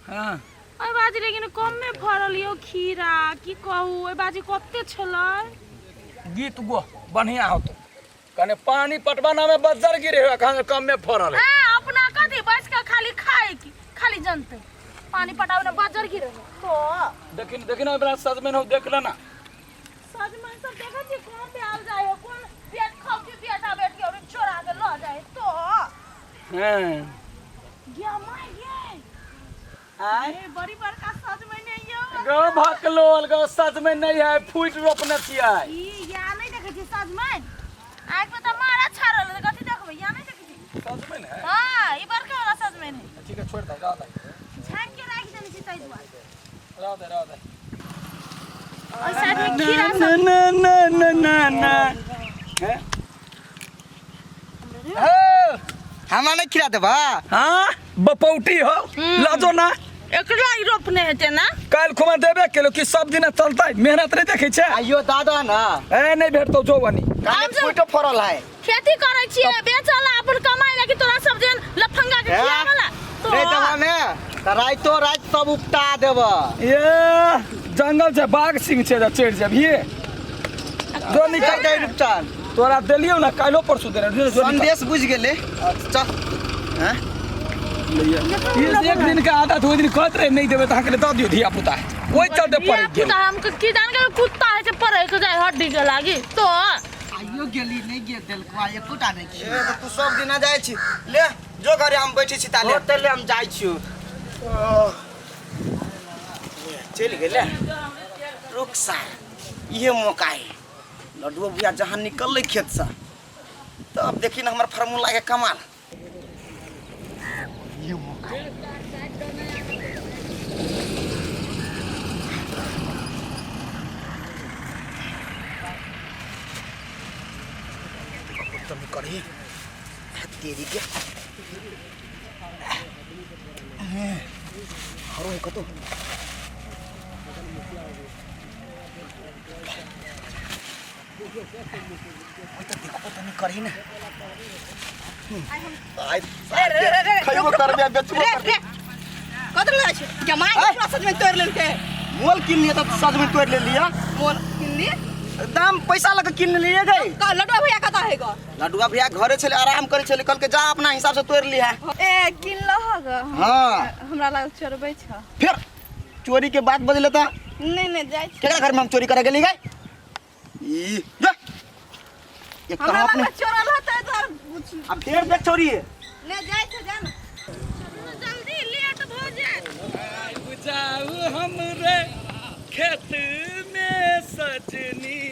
हाँ ओहि बाजी लेकिन कमे फड़ल यौ खीरा की कहू ओहि बाजी कते छलै गीत गो बढ़िया होतो कने पानी पटवाना में बज्जर गिरे हुआ कहाँ कम में फड़ल है ए अपना कथी बैस के खाली खाए की खाली जनते पानी पटावे ना बजर गिरे तो देखिन देखिन ओकरा सजमनि हो देख लेना सजमनि सब देखै छी कोन प्याल जाय हो कोन पेट खाउ के बेटा बेटी और चोरा के ल जाय तो हाँ गे my गे आय ए बड़ी बड़का सजमनि है यौ गो भकलोल गो सजमनि नहीं है फूट रोपने छियै ई या नहीं देखै छी सजमनि आँखि में तऽ मारा छाड़ल है, कथी देखबै या नहीं देखै छी सजमनि है हाँ ई बड़का वाला सजमनि है ठीक है छोड़ दे रह दे झाँकि के राखि देने छी ताहि दुआरे रह दे रह दे ओहि साइड में खीरा ना सब ना ना ना ना ना हैं? हे, हमरा नहीं खिला देबा हाँ बपौटी हो लजो ना एकरा ही रोपने हेतै ना काल्हि खुमा देबे केलो कि सब दिन चलतै मेहनत नहीं देखै छै आइयो दादा ना ए नहीं भेटतौ जो बनी काने हमसब- फूटो फड़ल है खेती करै छियै बेचला अपन कमाइ ला कि तोरा सब जेन लफंगा के हैं? खियावला तो नहीं देबा ने त राइतो रात सब उपटा देब ये जंगल छै बाघ सिंह छै जे चढ़ि जेबही जो निकल दे रुपचान तोरा देलियौ ना काल्हिो परसू देने रहियौ, जो निकल। संदेश बुझ गेले चल हैं ई एक दिन के आदत ओहि दिन कहत रहे नहीं देबै तऽ अहाँके दऽ दियौ धिया पुता ओहि चलते पड़ि गेल धिया-पुता हमके की जान गेल कुत्ता है से पड़े के जाय हड्डी के लागी तो आइयो गेली नहीं गेल देलको आ एकोटा नहीं ए तऽ तू सब दिना जाइ छी ले जो घरे हम बैठे छी ताले होटल हम जाइ छियो चलि गेलै रुक सार इहे मौका है लड्डुआ भैया जहाँ निकललै खेतसँ तब देखी ने हमर फार्मूला के कमाल ये मौका है। तुम करही तेरी के हरो है कतो ओइ त देखो तनी करही ना आइ खइबो करबे बेचबो करबे कत ले छै जमाई के पूरा सजमनि तोड़ि लेलकै मोल किन लिया त सजमनि तोड़ि ले लिया मोल किन लिए दाम पैसा लग किन लिए गई का लडुआ भैया कत है गो लडुआ भैया घरे छले आराम करे छले कहलके जा अपना हिसाब से तोड़ लिहा ए किन लह ग हाँ हमरा लागल चोरबै छ फिर चोरी के बात बजले त नहीं नहीं जाइ छी केकरा घर में हम चोरी करे गेली गई ई जा एक हमरा कहाँ अपने लागल चोरल होतै तो पूछ आ फिर देख चोरी है नहीं जाइ छै जा ना जल्दी लेट भ जायत जाऊ हमरे खेत में सजनी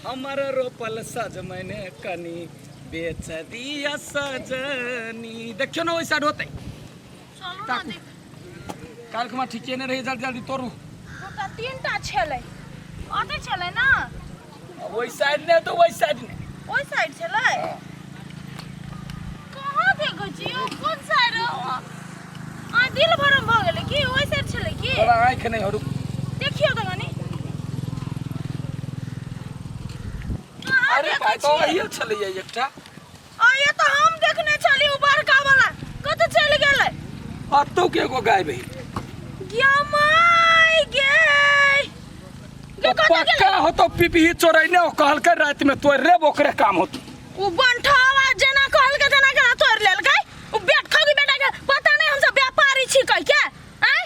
हमर रोपल सजमनि कनी बेच दिया सजनी देखियो ना ओहि साइड होतै चलू ना देख काल्हि खुमा ठीके नहि रहै जल्दी जल्दी तोड़ू दूटा तीनटा छलै अतै छलै ना ओहि साइड नहि तऽ ओहि साइड नहि ओहि साइड छलै कहाँ देखै छी यौ कोन साइड आ दिल भरम भऽ गेलै की ओहि साइड छलै की तोरा आँखि नहि हो रुक देखियौ तऽ कनी कहाँ अरे देखै भाई तो छियै? इहो छलैया एकटा आ ये तऽ हम देखने छली उ बड़का वाला कतऽ चलि गेलै अतौ के एगो गाय बही गे माय गे गे कतऽ गेलै पक्का होतो पीपी चोरैने ओ कहलकै राति में तोड़ रे ओकरे काम होतो उ बंठावा जेना कहलकै तेना केना तोड़ि लेलकै उ बेट खगी बेटा के पता नहीं हमसब व्यापारी छी कहि के आँय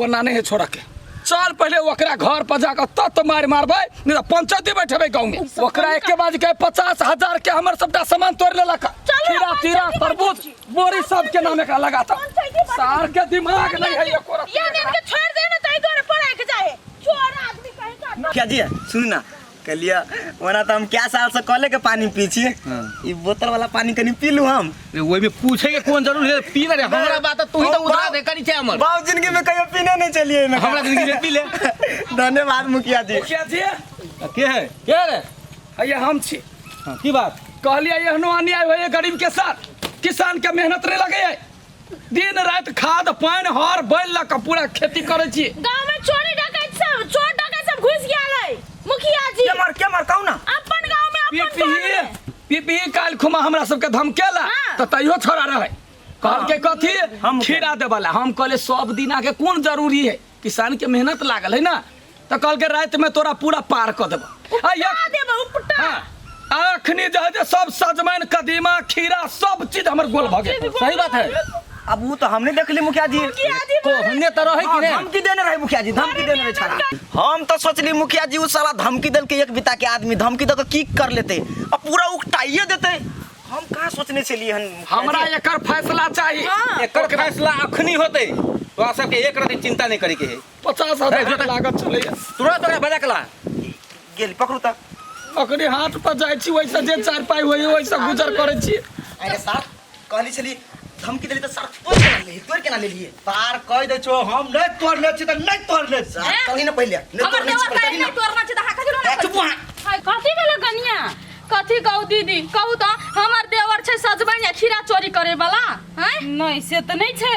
वो नाने है छोड़ा के चल पहले ओकरा घर पर जाकर तत मार मारबै नहीं तो पंचायती बैठेबै गाँव में ओकरा एके बाज के 50,000 के हमर सबटा सामान तोड़ लेलक चलू, खीरा तीरा पंचायती तरबूज बैठै छी। बोरी सब के नाम एकरा लगाता पंचायती बैठै सार के दिमाग नहीं है एको रत्ती ये एकरा। के छोड़ दे ना ताहि दुआरे पढ़ाई के जाए चोर आदमी कहीं का क्या जी सुन ना कहलिए ओना तो हम क्या साल से कॉले के पानी पी छी ई बोतल वाला पानी कनी पी लू हम रे ओहिमे पूछे के कोन जरूरी है पी ले रे हमरा बात तू ही तो उधरा दे करी छै हमर बाप जिंदगी में कहियो पीने नहीं चलिए एहिमे हमरा जिंदगी में पी ले धन्यवाद मुखिया जी मुखिया जी के है के रे हैया हम छी हाँ, की बात कहलिए एहनो अन्याय होइए गरीब के साथ किसान के मेहनत नहीं लगे है दिन राति खाद पानि हर बैल लऽ कऽ पूरा खेती करै छी गांव में चोरी डकैत सब चोर डकैत सब घुस गेल है मुखिया जी के मार के मार कहू ना अपन गांव में अपन घर पीपी में पीपी काल्हि खुमा हमरा सबके धमकेला हाँ। तऽ तैयो छोड़ा रहै कहलकै कथी खीरा देबला हम कहले सब दिन आके कोन जरूरी है किसान के मेहनत लागल है ना तऽ कहलकै रातिमे तोरा पूरा पार कऽ देबो आ उपटा देबो उपटा हाँ, आ अखनी जे है जे सब सजमनि कदीमा खीरा सब चीज हमर गोल भऽ गेल सही बात है अब वो तो हमने देख ली मुखिया जी हमने तो रहे कि हाँ, नहीं धमकी देने रहे मुखिया जी धमकी देने रहे छाड़ा हम तो सोचली मुखिया जी उ साला धमकी देल के एक बिता के आदमी धमकी दे के की कर लेते अब पूरा उकटाइए देते हम कहाँ सोचने छलिए हन मुखिया हमरा जी? एकर फैसला चाही एकर फैसला अखनी होते तोरा सबके एक रति चिंता नहीं करे के है 50,000 के लागत चलैया तुरंत ओकरा बजा के ला गेल पकड़ू त अखनी हाथ पर जाइ छी ओहिसँ जे चार पाइ होइए ओहिसँ गुजर करै छी अरे सर कहली छली धमकी देली त सर तोड़ केना लेली तोड़ केना लेलिए तार कहि दै छौ हम नहि तोड़ने छी तऽ नहि तोड़ने छी सर कहली ना पहिले नहि हमर तोड़ने छी देवर कहली काहे ना नहि तोड़ना छै तऽ अहाँ कथी ए, चुप वहाँ हाय, कथी भेलै कनिया कथी कहू दीदी कहू तऽ हमर देवर छै सजमनि आ खीरा चोरी करे वाला हैं नहीं से तऽ नहीं छै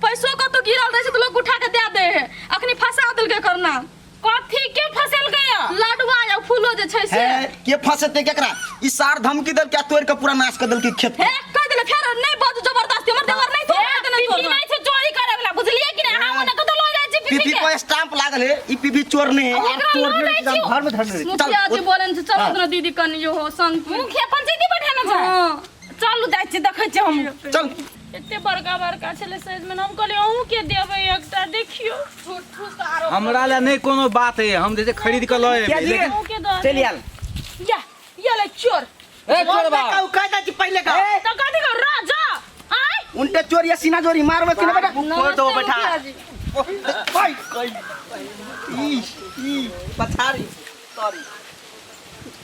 पैसो कतौ गिरल रहै छै तऽ लोग उठा के दे दे है अखनी फंसा देलकै एकर नाम कथी के फंसल गया लडुआ या फूलो जे छै से हे के फंसेते केकरा ई सार धमकी देल के तोड़ के पूरा नाश कर देलके खेत के हे कह देले फेर नहीं बज जबरदस्ती हमर देवर नहीं तोड़े नहीं पीपी तोड़ना नहीं छै चोरी करे वाला बुझलिए कि नहीं हम ओने कतौ लऽ जाइ छी पीपी पीपी के पर स्टाम्प लागल है ई पीपी चोर नहीं है ओकरा लऽ जाइ छी घर में धरने मुखिया जी बोलन छै चलो ना दीदी कनियो हो संग मुखिया पंचायती बैठाना छै हां चलू जाइ छी देखै छी हम चल एते बड़का बड़का छलै साइज में हम कहलियै अहूँ के देबै एकटा देखियौ झूठ फूस के आरोप हमरा ला नहीं कोनो बात है हम जैसे खरीद के लए मुखिया एबै, जी लेकिन अहूँ के दऽ चल आयल या ये ले चोर ए चोरबा कहू कहि दै छी पहिले का तऽ कथी कहू राजा आँय उनटे चोर या सीना चोरी मारबे कि ना बेटा फोड़ दो बैठा मुखिया जी भाई ई ई पछाड़ी सॉरी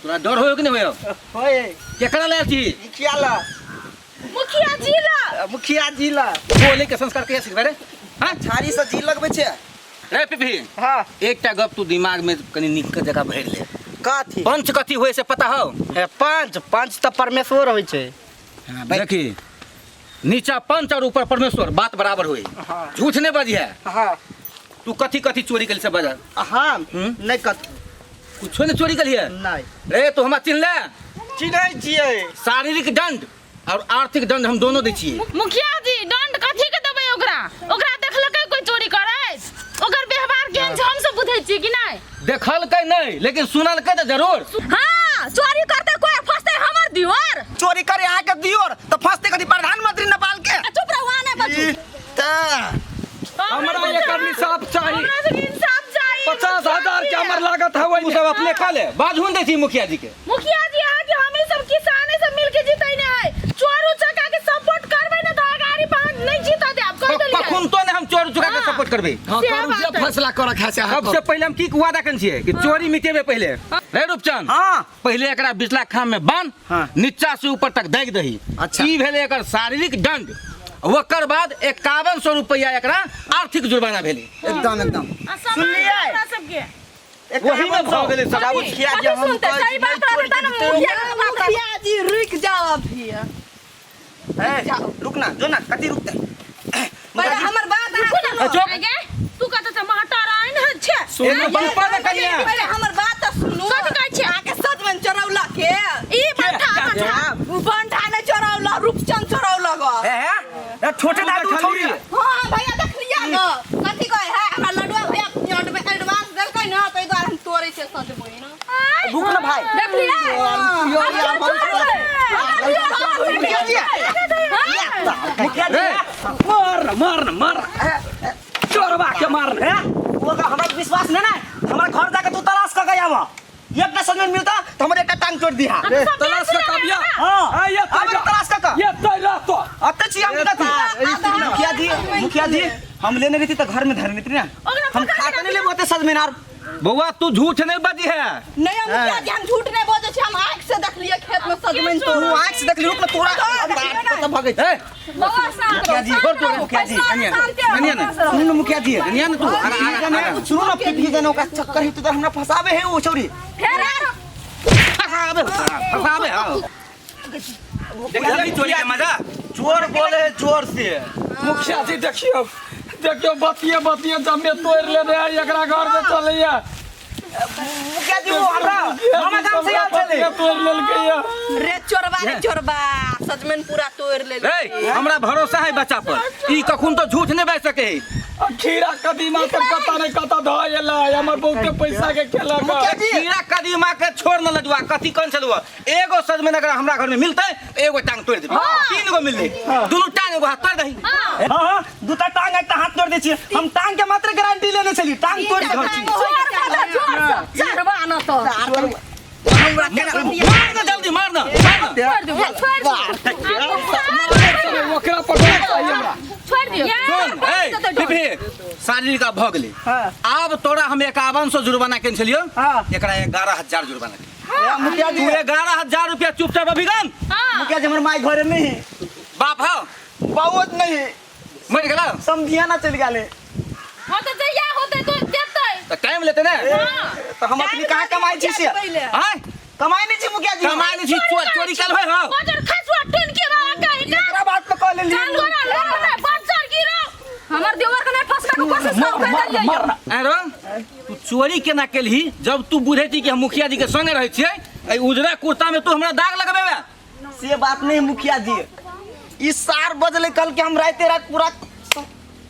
तोरा डर होयो कि नहीं होयो होए केकरा ले छी मुखिया ला मुखिया जी ला मुखिया जी ला बोले के संस्कार कहिया सिखबे रे हां छाड़ी से जी लगबे छै रे पीपी हाँ एकटा गप तू दिमाग में कनी नीक के जगह भरि ले कथी पंच कथी होय से पता हो ए, पंच पंच तऽ परमेश्वर होइ छै देखी नीचा पंच और ऊपर परमेश्वर बात बराबर हुई हाँ। झूठ नहीं बजी है हाँ तू कथी कथी चोरी कल से बजा हाँ हम्म? नहि कथी कुछो नहीं चोरी कलिए नहि रे तू हमरा चिन्ह ले चिन्है छियै शारीरिक दंड और आर्थिक दंड हम दोनों दै छियै मुखिया जी दंड कथी के देबै ओकरा ओकरा देखलकै कोई चोरी करैत ओकर व्यवहार केहन छै हम सब बुझै छियै कि नहि देखलकै नहीं लेकिन सुनलकै तऽ जरूर हाँ चोरी करते कोई फंसते हमर दियोर चोरी करे अहाँ के दियोर तऽ फंसते कथी प्रधानमंत्री नेपाल के आ चुप रहो नहीं बचू ई तऽ हमरा एकर इंसाफ चाही हमरा सबके इंसाफ चाही 50,000 के हमर लागत है तू सब अपने खा ले बाजू दै छी मुखिया जी के मुखिया जी अहाँ के हम सब किसान सब मिलके जीतै ने है चोरू चका के सपोर्ट करबै ने तऽ अगाड़ी पाँच नहीं जीता देब कहि देलियै कखन तो ने हम चोर चुका के सपोर्ट करबै हाँ से करू बात जे है। फैसला करक है से अहाँ सबसे करू। पहिले हम की वादा कन छियै कि चोरी मिटेबै पहिले रे रूपचंद हाँ पहिले एकरा बिचला खाम में बांध हाँ। नीचा से ऊपर तक दागि दही अच्छा। ई भेलै एकर शारीरिक दंड ओकर बाद 5100 रुपया एकरा आर्थिक जुर्माना भेलै एकदम एकदम आ सामान सुनलियै? हमरा सबके वही में भऽ गेलै सब बाबू मुखिया जी हम सुनते कहै सही छी, बात नहि चोरी रहतै के ने जीते। मुखिया के बात मुखिया जी रुक जाओ अभी ए, रुक ना जो ना कथी रुकते पहिले हमर बात अहाँ सुनू। चुप। आगे तू कतऽ से महटार आइन है छे एगो चुप ने कनिया पहिले हमर बात तऽ सुनू कथी कहै छियै? अहाँके सजमनि चोरौलक के ई बंठा बंठा उ बंठा नहि चोरौलक रूपचंद चोरौलक ए ए छोटे दादू छौरी हाँ भैया देखलियै न कथी कहै है हमरा लडुआ भैया एडवांस देलकै न ताहि दुआरे हम तोड़ै छियै सजमनि रुक ना भाई देखलियै मुखिया जी मुखिया जी मार न मार न मार चोरबा के मार न ए, वो का हमरा विश्वास नहीं ना हमरा घर जाके तू तलाश कर के आवा एकटा सजमनि मिलता तो हमर एकटा टांग तोड़ दिहा तलाश के कबिया हाँ। आ, ये आब तलाश कर के ये तय रहतो अते छी हम कथी मुखिया जी मुखिया जी हम लेने रही तो घर में धरने थी ना हम खा के नहीं लेबो ओते सजमनि आर बौआ तू झूठ नहीं बजी है नहि हम मुखिया जी हम झूठ नहि बजै छी हम आँखि से देखलियै खेत में सजमनि तू तोड़ल आँख से देखली रुक ना तोरा तो भगै ए बौआ शांत मुखिया जी रहो, शांत रहो, मुखिया जी पैसा कनिया शांत रहो, कनिया ने सुनू ना मुखिया जी कनिया ने तू आगा आगा आगा सुनू ना पीपी जने ओकरा चक्कर ही तो हमरा फंसावे है ओ छौरी फेर आरो। फसाबे फसाबे हाँ देखली चोरी के मजा चोर बोले है चोर से मुखिया जी देखियो देखियो बतिये बतिये जमे तोड़ लेने है एकरा घर में चलैया मुखिया जी वो हमरा मामा गाम से आयल छलै। तोड़ लेलकै या। रे चोरबा, रे चोरबा, सजमनि पूरा तोड़ लेल। रे, हमरा भरोसा है बच्चा पर, ई कखन तो झूठ नहीं बाजि सके है। आ खीरा कदीमा सब कता नहीं कता धऽ एलै, हमर बहुते पैसा के खेलक। मुखिया जी खीरा कदीमा के छोड़ न लजुआ, कथी कौन छलुआ? एगो सजमनि अगर हमरा घर में मिलतै तो एगो टांग तोड़ देबै, तीन गो मिललै दुनू टांग एगो हाथ तोड़ दही। हाँ हाँ, दूटा टांग एकटा हाथ तोड़ दै छियै। हम टांग के मात्र गारंटी लेने छली, टांग तोड़ दै छी। जोर बजा, जोर से चोरबा न तो हमरा केना मार न जल्दी, मार न, मार न। छोड़ दियो, छोड़ दियो। ओकरा पर चाहिए हमरा। छोड़ दियो। सुन, ए, फिफी, शारीरिक आब भऽ गेलै। हाँ। आब तोरा हम 5100 जुर्माना केने छलियौ। हाँ। एकरा 11000 जुर्माना केने। मुखिया जी तू 11000 रुपया चुपचाप अभिगन। मुखिया जी हमर माई घरे नहीं है। बाप हौ? बहुत नहीं है। मरि गेला? समधियाना चलि गेलै। हाँ तो जहिया होतै तो देतै। तऽ टाइम लेतै ने। तऽ हम अपनी कहाँ कमाइ छी से? पहिले आँय? कमाइ नहीं छी मुखिया जी। कमाइ नहि छी, चोरी कयल होय हौ। ओजर खसुआ टुनकी वाला कहि का। एकरा बात पे कह लेली। कान गोरा लोग ने बच्चर गिरो। हमर देवर के नहीं फंसबे के कोशिश करू, कहि देलियै। मारना। आँय रौ, तू चोरी केना केलही जब तू बुझै छी कि हम मुखिया जी के संगे रहै छियै? एहि उजरा कुर्ता में तू हमरा दाग लगबेबे? से बात नहीं मुखिया जी, ई सार बजलै कल के हम राते रात पूरा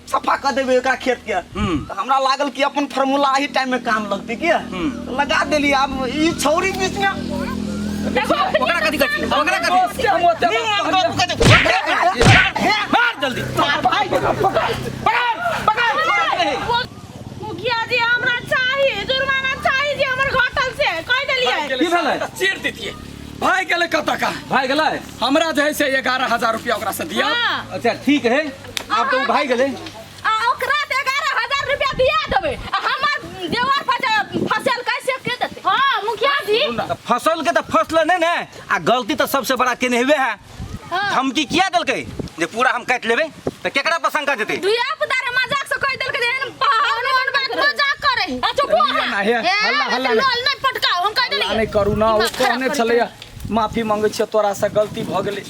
सफा कर देबै ओकरा खेत के। हम्म। तऽ हमरा लागल कि अपन फार्मूला एही टाइम में काम लगतै की। हम्म। लगा देली। आब ई छौरी बीच में ओकरा कथी कहै छी? ओकरा कथी? दोस्त के हम ओते बात कहलियै। मार जल्दी। भाई के पकड़। पकड़, पकड़। मुखिया जी हमरा चाही जुर्माना चाही जी हमर घटल से कह देलियै। की भेलै? चीर दितियै। भाई गेलै कतऽ का? भाई गेलै? हमरा जे है से 11000 रुपया ओकरा से दिया। हाँ। अच्छा ठीक है, आब तो उ भाई गेलै। आ ओकरा तऽ 11000 रुपया दिया देबै, आ हमर देवर पर जे फसल कैसे के देतै? हाँ मुखिया जी। तऽ फसल के तऽ फसल नहीं ने, आ गलती तऽ सबसे बड़ा केने हुए है। धमकी किया देलकै जे पूरा हम काटि लेबै? तऽ केकरा पर शंका जेतै? दुइया पुतारे मजाक से कहि देलकै जे एहन पहाड़ कोनो बात मजाक करे। आ चुप हो अहाँ। ना, हे, हल्ला, हल्ला नहीं। लोल नहीं पटकाओ, हम कह देलियै। नहीं करू ना, ओ दिमाग खराब कहने करै छलैया माफी मांगै छियै तोरा से गलती भऽ गेलै।